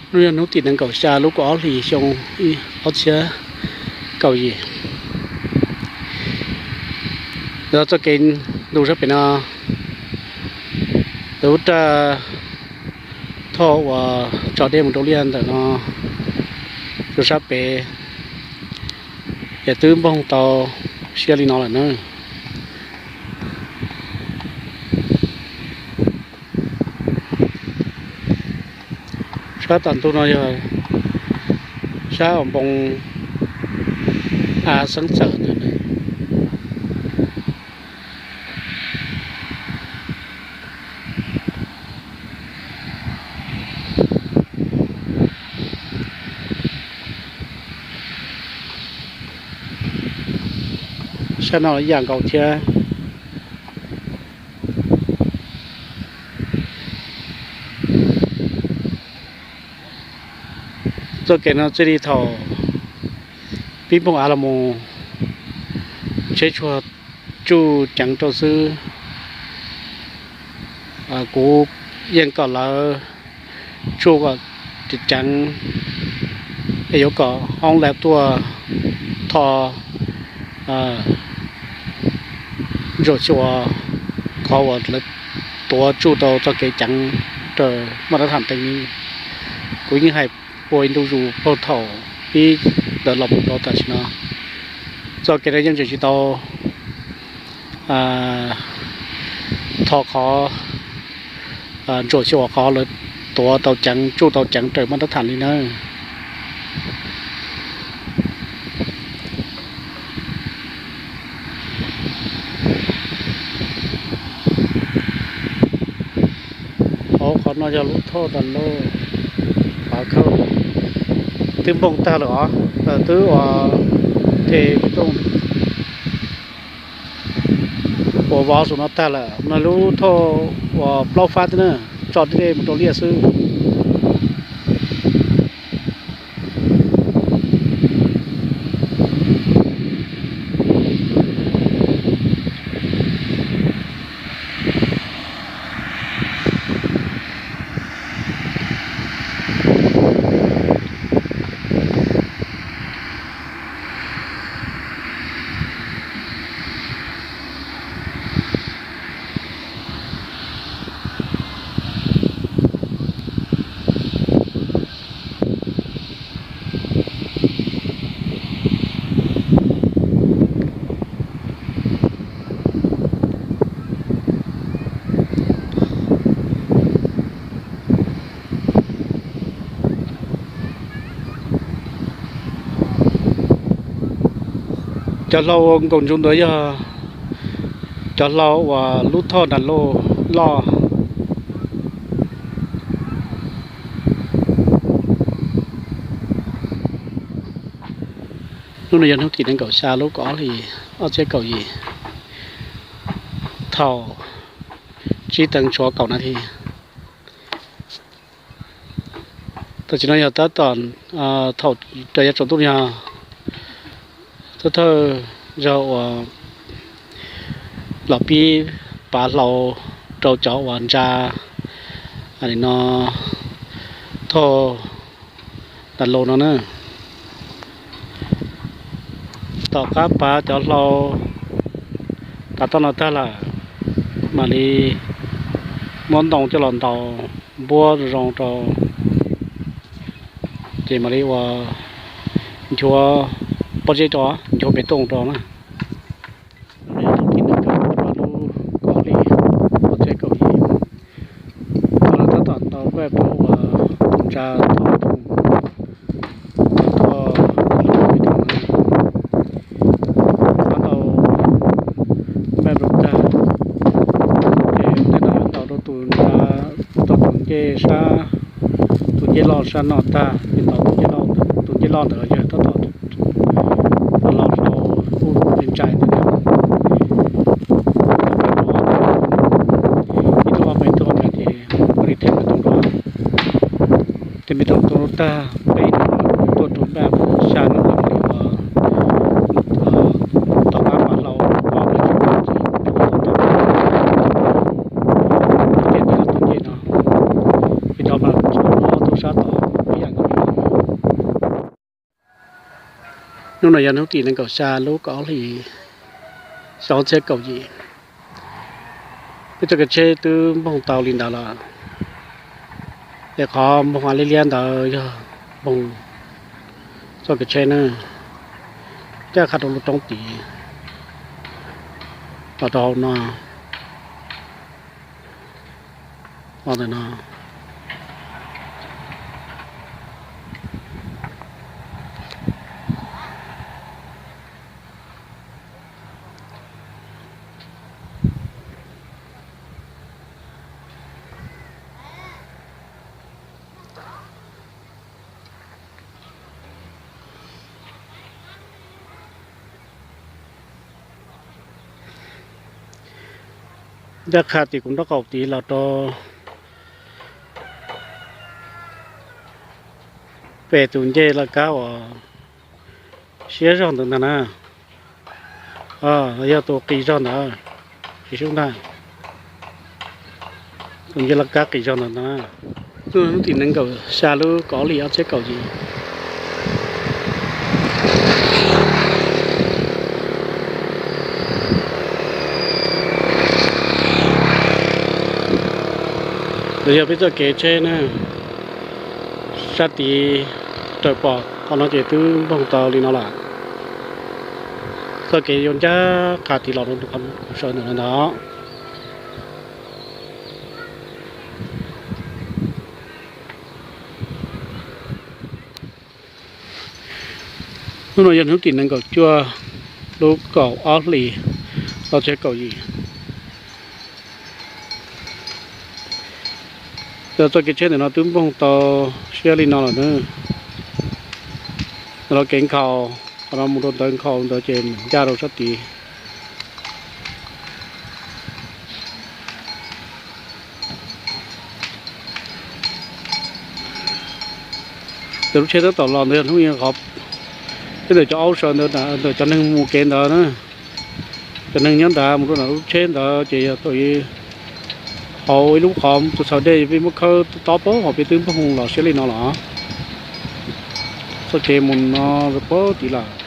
Hnub no yog hnub tim nees nkaum xya lub kaum ob hlis xyoo ob txhiab kaum yim. Yog txoj kev ntu sab pem no, lub raj thoj uas tso dej mus rau liaj ntawm no, rau sab pem, ces twb npoog tau siab li no lawm na. Sab tom ntug no yog sab uas npoo av xeeb txawm ntawd. Sab no los ib yam nkaus thiab. Txoj kev no txij li thaum pib npoo av los mus, tsheb tsuag tsuj ceev rau xwb. Kuv yeej kom lawv tsuj kom ceev, es yuav kom hoob lab tuaj tho ntsuam xyuas qhov uas lawv tuav tsuj tau txoj kev ceev raws maj dab tham teev. Kuv yeej hais ua ib ntu zus puag thaum pib ntawd los mus rau tam sim no, txoj kev no yeej tseem tsis tau tho qhov ntsuam xyuas qhov lawv tuav tau ceev tsuj tau ceev raws maj dab tham li na. Hauv qhov no yog lub thoj tas lauj, pav khawb, twb npoo tag lawm os, twb ua, tes me tooj ua vov saum no tag lawm no. Lub thoj uas plaub fab tib na, tso dej mus rau liaj xwb. Cov hlau nkaum ntsoov ntawd yog cov hlau uas lub thoj nram loj loj. Hnub no yog hnub tim nees nkaum xya lub kaum ob hlis ob txhiab kaum yim, thaum tsib teev tshuav kaum nas this. Tam sim no yog tab tom thaum rau yav tsaus ntuj no yog thawj thawj zaug uas los pib pav hlau rau cov uas ntsa no thoj tas los no na. Tom qab pav cov hlau tas toj no tag lawm, mam li muab ntoo coj los ntaus npuab zoo zoo rau, ces mam li ua nchuav pob zeb rau, nchuav pem tooj rau na. Hnub tim nees nkaum lub kaum hlis ob txhiab kaum yim, thaum lawv tab tom ntaus vab rau uas tus ntsa thoj, thoj, ntaus vab rau tag, ces tej no yuav ntaus rau tus ntsa, rau tus ncej sab, tus ncej loj sab no tag, ces ntaus tus ncej loj ntawd yog tab tom los hlau ub ntsais ntawd. Ib tug ob me tug ob me ces ua li them me tooj rau, them me tooj rau tag, peb hnub tuaj rau npaj xya hnub mam li ua tom qab pav hlau ob me tug ntawd, tus ncej no, tus ncej no, ces cov mas ob tug sab tod ib Hnub no yog hnub tim nees nkaum xya lub kaum ob hlis xyoo ob txhiab kaum yim. Peb txoj kev tsheb twb npoog tau li ntawd lawm, es qhov npoog a liab liab ntawd yog npoog txoj kev tsheb na, ncaj qha rau lub roob tid los rau hauv no, los ntawm no. Ncaj qha tim kuv nraub qaum tid los rau pem tus ncej laj kab uas siab zog ntawd ntag na. Yog tus qis zog ntawd, qis sub ntag, tus ncej laj kab qis zog ntawd ntag. Hnub tim nees nkaum xya lub kaum ob hlis ob txhiab kaum yim. Ntawd yog peb txoj kev tsheb na, sab tid raws pom qhov no ces twb npoog tau li no lawm. Txoj kev yuav ncaj qha tid los rau qhov kuv sawv ntawm no ntag. Hnub no yog hnub tim nees nkaum cuaj lub kaum ob hlis ob txhiab kaum yim. Yog txoj kev tsheb ntawm no twb npoog tau siab li no lawm na. Ntawm no kev nkhaus, qhov no mus rau ntawd nkhaus ntawd ces ncaj rau sab tid. Ces lub tsheb tab tom los ntawd yog hnub qhov, peb ntawm cov aub sawv ntawd, ntawm cov neeg mus kev ntawd na. Cov neeg nyob nrad mus rau nram lub tsheb ntawd ces yog thaum hauv ib lub qhov tus txhaws dej peb muab khawb tob pab hauv peb twb npoog los siab li no los. Txoj kev mus no pab tid lawm.